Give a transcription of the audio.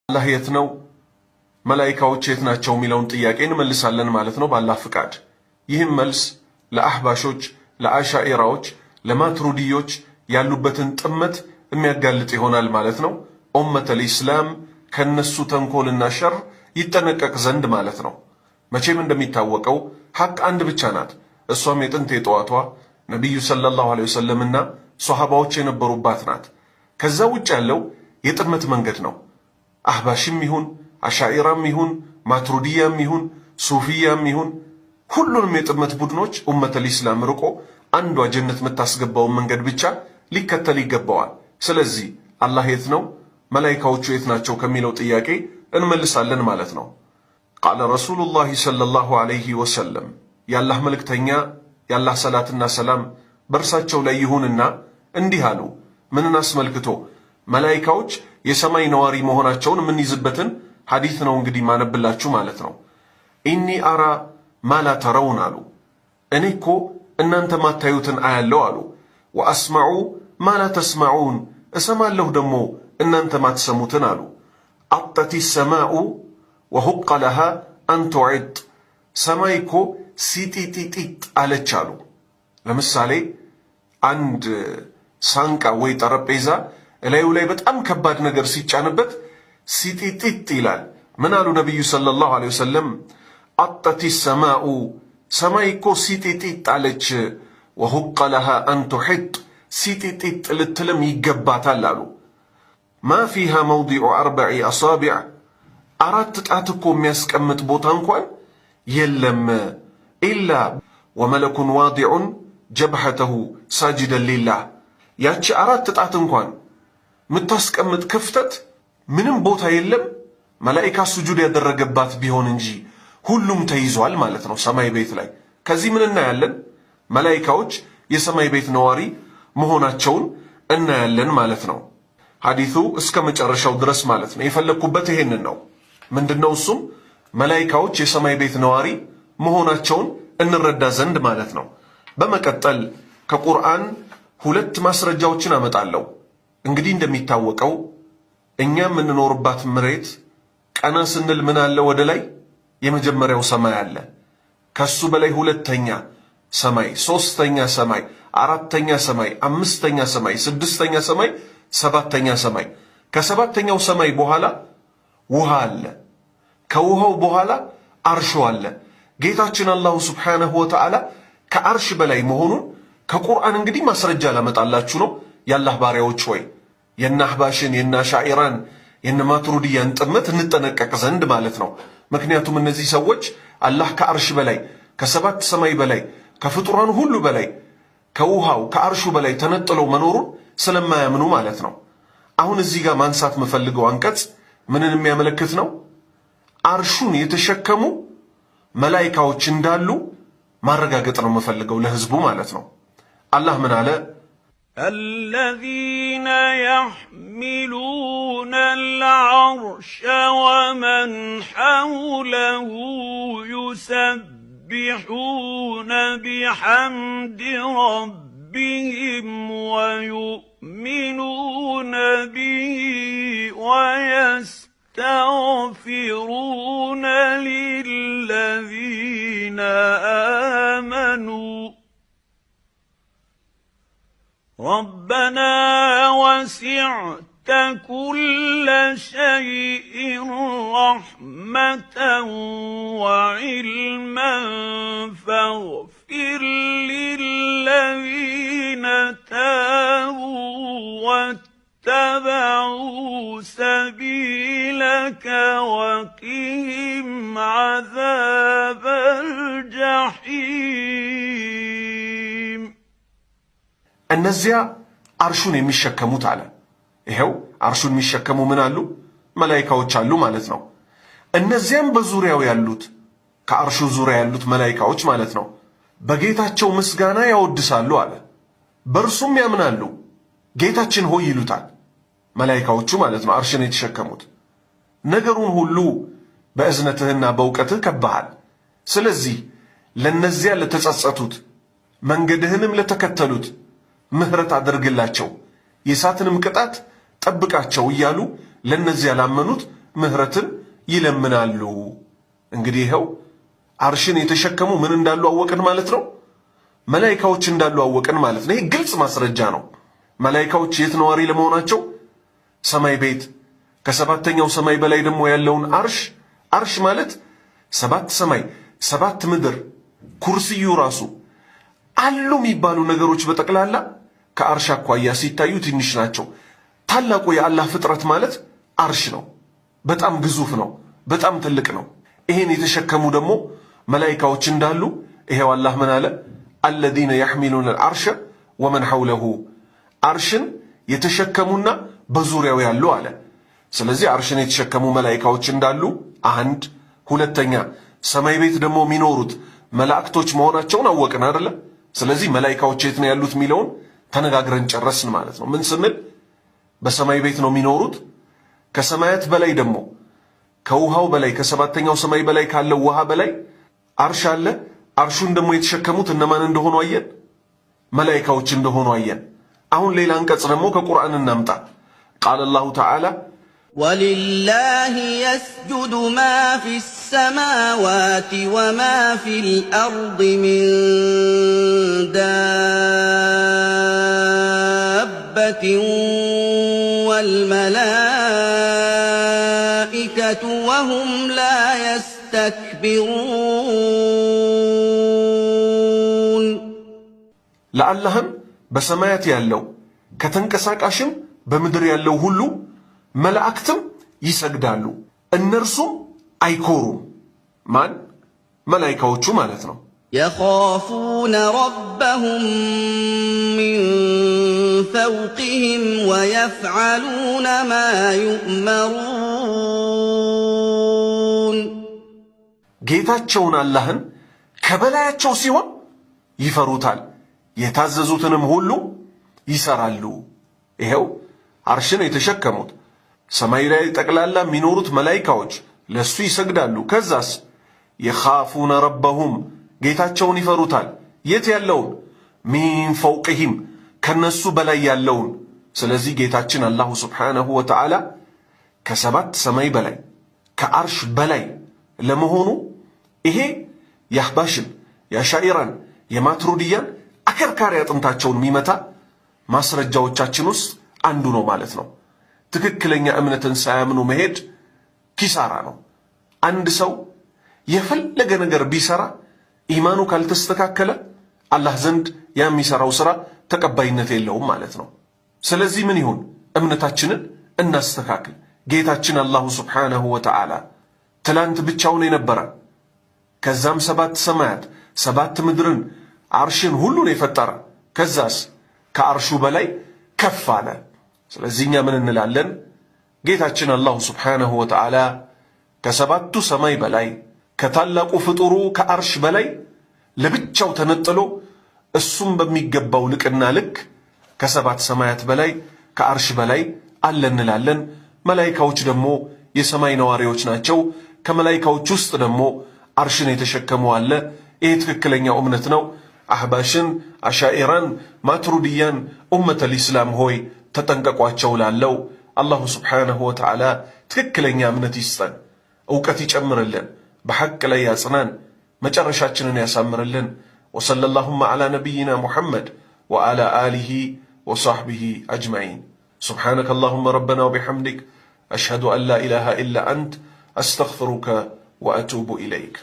አላህ የት ነው? መላኢካዎች የት ናቸው? የሚለውን ጥያቄ እንመልሳለን ማለት ነው በአላህ ፍቃድ። ይህም መልስ ለአህባሾች፣ ለአሻኢራዎች፣ ለማትሩዲዮች ያሉበትን ጥመት የሚያጋልጥ ይሆናል ማለት ነው። ኡመተል ኢስላም ከነሱ ተንኮልና ሸር ይጠነቀቅ ዘንድ ማለት ነው። መቼም እንደሚታወቀው ሐቅ አንድ ብቻ ናት። እሷም የጥንት የጠዋቷ ነቢዩ ሰለላሁ ዐለይሂ ወሰለምና ሶሐባዎች የነበሩባት ናት። ከዛ ውጭ ያለው የጥመት መንገድ ነው። አህባሽም ይሁን፣ አሻኢራም ይሁን፣ ማትሩዲያም ይሁን፣ ሱፊያም ይሁን፣ ሁሉንም የጥመት ቡድኖች ኡመተል ኢስላም ርቆ አንዷ ጀነት የምታስገባውን መንገድ ብቻ ሊከተል ይገባዋል። ስለዚህ አላህ የት ነው፣ መላኢካዎቹ የት ናቸው ከሚለው ጥያቄ እንመልሳለን ማለት ነው። ቃለ ረሱሉላሂ ሰለላሁ ዐለይሂ ወሰለም፣ የአላህ መልእክተኛ የአላህ ሰላትና ሰላም በእርሳቸው ላይ ይሁንና እንዲህ አሉ። ምንን አስመልክቶ? መላኢካዎች የሰማይ ነዋሪ መሆናቸውን የምንይዝበትን ሐዲት ነው እንግዲህ ማነብላችሁ ማለት ነው። إني أرى ما لا ترون አሉ። እኔ እኮ እናንተ ማታዩትን አያለው አሉ። وأسمع ما لا تسمعون፣ እሰማለሁ ደግሞ እናንተ ማትሰሙትን አሉ። عطت السماء وحق لها أن تعط፣ ሰማይ እኮ ሲጢጢጢጥ አለች አሉ። ለምሳሌ አንድ ሳንቃ ወይ ጠረጴዛ እላዩ ላይ በጣም ከባድ ነገር ሲጫንበት ሲጢጢጥ ይላል። ምን አሉ ነቢዩ ሰለላሁ ዐለይሂ ወሰለም? عطت السماء፣ ሰማይ እኮ ሲጢጢጥ አለች። وحق لها أن تحط፣ ሲጢጢጥ ልትልም ይገባታል አሉ። ما فيها موضع أربع أصابع፣ አራት ጣት እኮ የሚያስቀምጥ ቦታ እንኳን የለም። إلا وملك واضع جبهته ساجدا لله፣ ያቺ አራት ጣት እንኳን የምታስቀምጥ ክፍተት ምንም ቦታ የለም መላኢካ ሱጁድ ያደረገባት ቢሆን እንጂ ሁሉም ተይዟል ማለት ነው ሰማይ ቤት ላይ። ከዚህ ምን እናያለን? መላኢካዎች የሰማይ ቤት ነዋሪ መሆናቸውን እናያለን ማለት ነው። ሐዲሱ እስከ መጨረሻው ድረስ ማለት ነው። የፈለግኩበት ይሄንን ነው። ምንድነው እሱም? መላኢካዎች የሰማይ ቤት ነዋሪ መሆናቸውን እንረዳ ዘንድ ማለት ነው። በመቀጠል ከቁርአን ሁለት ማስረጃዎችን አመጣለሁ። እንግዲህ እንደሚታወቀው እኛ የምንኖርባት መሬት ቀና ስንል ምን አለ? ወደ ላይ የመጀመሪያው ሰማይ አለ። ከሱ በላይ ሁለተኛ ሰማይ፣ ሶስተኛ ሰማይ፣ አራተኛ ሰማይ፣ አምስተኛ ሰማይ፣ ስድስተኛ ሰማይ፣ ሰባተኛ ሰማይ። ከሰባተኛው ሰማይ በኋላ ውሃ አለ። ከውሃው በኋላ አርሾ አለ። ጌታችን አላሁ ስብሓነሁ ወተዓላ ከአርሽ በላይ መሆኑን ከቁርአን እንግዲህ ማስረጃ ላመጣላችሁ ነው። የአላህ ባሪያዎች ሆይ፣ የነ አህባሽን፣ የነ አሻኢራን፣ የነ ማትሩዲያን ጥመት እንጠነቀቅ ዘንድ ማለት ነው። ምክንያቱም እነዚህ ሰዎች አላህ ከአርሽ በላይ፣ ከሰባት ሰማይ በላይ፣ ከፍጡራን ሁሉ በላይ፣ ከውሃው ከአርሹ በላይ ተነጥሎ መኖሩን ስለማያምኑ ማለት ነው። አሁን እዚህ ጋር ማንሳት የምፈልገው አንቀጽ ምንን የሚያመለክት ነው? አርሹን የተሸከሙ መላኢካዎች እንዳሉ ማረጋገጥ ነው የምፈልገው ለህዝቡ ማለት ነው። አላህ ምን አለ? الذين يحملون العرش ومن حوله يسبحون بحمد ربهم ويؤمنون به ويستغفرون للذين آمنوا ربنا وسعت كل شيء رحمة وعلما فاغفر للذين تابوا واتبعوا سبيلك وقهم عذاب الجحيم. እነዚያ አርሹን የሚሸከሙት አለ። ይኸው አርሹን የሚሸከሙ ምን አሉ? መላኢካዎች አሉ ማለት ነው። እነዚያም በዙሪያው ያሉት፣ ከአርሹ ዙሪያ ያሉት መላኢካዎች ማለት ነው። በጌታቸው ምስጋና ያወድሳሉ አለ። በእርሱም ያምናሉ። ጌታችን ሆይ ይሉታል መላኢካዎቹ ማለት ነው። አርሽን የተሸከሙት፣ ነገሩን ሁሉ በእዝነትህና በእውቀትህ ከበሃል። ስለዚህ ለነዚያ ለተጸጸቱት መንገድህንም ለተከተሉት ምህረት አድርግላቸው፣ የእሳትንም ቅጣት ጠብቃቸው እያሉ ለነዚያ ላመኑት ምህረትን ይለምናሉ። እንግዲህ ይኸው አርሽን የተሸከሙ ምን እንዳሉ አወቅን ማለት ነው። መላኢካዎች እንዳሉ አወቅን ማለት ነው። ይሄ ግልጽ ማስረጃ ነው። መላኢካዎች የት ነዋሪ ለመሆናቸው? ሰማይ ቤት፣ ከሰባተኛው ሰማይ በላይ ደግሞ ያለውን አርሽ። አርሽ ማለት ሰባት ሰማይ ሰባት ምድር፣ ኩርስዩ ራሱ አሉ የሚባሉ ነገሮች በጠቅላላ ከአርሽ አኳያ ሲታዩ ትንሽ ናቸው። ታላቁ የአላህ ፍጥረት ማለት አርሽ ነው። በጣም ግዙፍ ነው። በጣም ትልቅ ነው። ይሄን የተሸከሙ ደግሞ መላኢካዎች እንዳሉ ይሄው አላህ ምን አለ? الذين يحملون العرش ومن حوله፣ አርሽን የተሸከሙና በዙሪያው ያሉ አለ። ስለዚህ አርሽን የተሸከሙ መላኢካዎች እንዳሉ አንድ፣ ሁለተኛ ሰማይ ቤት ደግሞ የሚኖሩት መላእክቶች መሆናቸውን አወቅን አይደለ? ስለዚህ መላኢካዎች የት ነው ያሉት የሚለውን ተነጋግረን ጨረስን ማለት ነው። ምን ስንል? በሰማይ ቤት ነው የሚኖሩት። ከሰማያት በላይ ደግሞ፣ ከውሃው በላይ፣ ከሰባተኛው ሰማይ በላይ ካለው ውሃ በላይ አርሽ አለ። አርሹን ደግሞ የተሸከሙት እነማን እንደሆኑ አየን፣ መላኢካዎች እንደሆኑ አየን። አሁን ሌላ አንቀጽ ደግሞ ከቁርአን እናምጣ። قال الله تعالى ولله يسجد ما في السماوات وما في الأرض من دابة والملائكة وهم لا يستكبرون። ለአላህም በሰማያት ያለው ከተንቀሳቃሽም በምድር ያለው ሁሉ መላእክትም ይሰግዳሉ፣ እነርሱም አይኮሩም። ማን? መላኢካዎቹ ማለት ነው። يخافون ربهم من فوقهم ويفعلون ما يؤمرون። ጌታቸውን አላህን ከበላያቸው ሲሆን ይፈሩታል፣ የታዘዙትንም ሁሉ ይሰራሉ። ይኸው አርሽን የተሸከሙት ሰማይ ላይ ጠቅላላ የሚኖሩት መላኢካዎች ለሱ ይሰግዳሉ። ከዛስ? يخافون ربهم፣ ጌታቸውን ይፈሩታል። የት ያለውን? من فوقهم፣ ከነሱ በላይ ያለውን። ስለዚህ ጌታችን الله سبحانه وتعالى ከሰባት ሰማይ በላይ፣ ከአርሽ በላይ ለመሆኑ ይሄ የአህባሽን፣ የአሻኢራን፣ የማትሩድያን አከርካሪ አጥንታቸውን የሚመታ ማስረጃዎቻችን ውስጥ አንዱ ነው ማለት ነው። ትክክለኛ እምነትን ሳያምኑ መሄድ ኪሳራ ነው። አንድ ሰው የፈለገ ነገር ቢሰራ ኢማኑ ካልተስተካከለ አላህ ዘንድ ያ የሚሰራው ስራ ተቀባይነት የለውም ማለት ነው። ስለዚህ ምን ይሁን? እምነታችንን እናስተካክል። ጌታችን الله سبحانه وتعالى ትላንት ብቻውን የነበረ፣ ከዛም ሰባት ሰማያት ሰባት ምድርን አርሽን ሁሉን የፈጠረ፣ ከዛስ ከአርሹ በላይ ከፍ አለ። ስለዚህ እኛ ምን እንላለን? ጌታችን الله سبحانه وتعالى ከሰባቱ ሰማይ በላይ፣ ከታላቁ ፍጡሩ ከአርሽ በላይ ለብቻው ተነጥሎ እሱም በሚገባው ልቅና ልክ ከሰባት ሰማያት በላይ፣ ከአርሽ በላይ አለ እንላለን። መላኢካዎች ደግሞ የሰማይ ነዋሪዎች ናቸው። ከመላኢካዎች ውስጥ ደግሞ አርሽን የተሸከሙ አለ። ይሄ ትክክለኛው እምነት ነው። አህባሽን፣ አሻኢራን፣ ማትሩድያን أمة الإسلام ሆይ ተጠንቀቋቸው ላለው الله سبحانه وتعالى ትክክለኛ እምነት ይስጠን፣ እውቀት ይጨምርልን፣ በሐቅ ላይ ያጽናን፣ መጨረሻችንን ያሳምርልን። وصلى اللهم على نبينا محمد وعلى آله وصحبه أجمعين። سبحانك اللهم ربنا وبحمدك، أشهد أن لا إله إلا أنت، أستغفرك وأتوب إليك።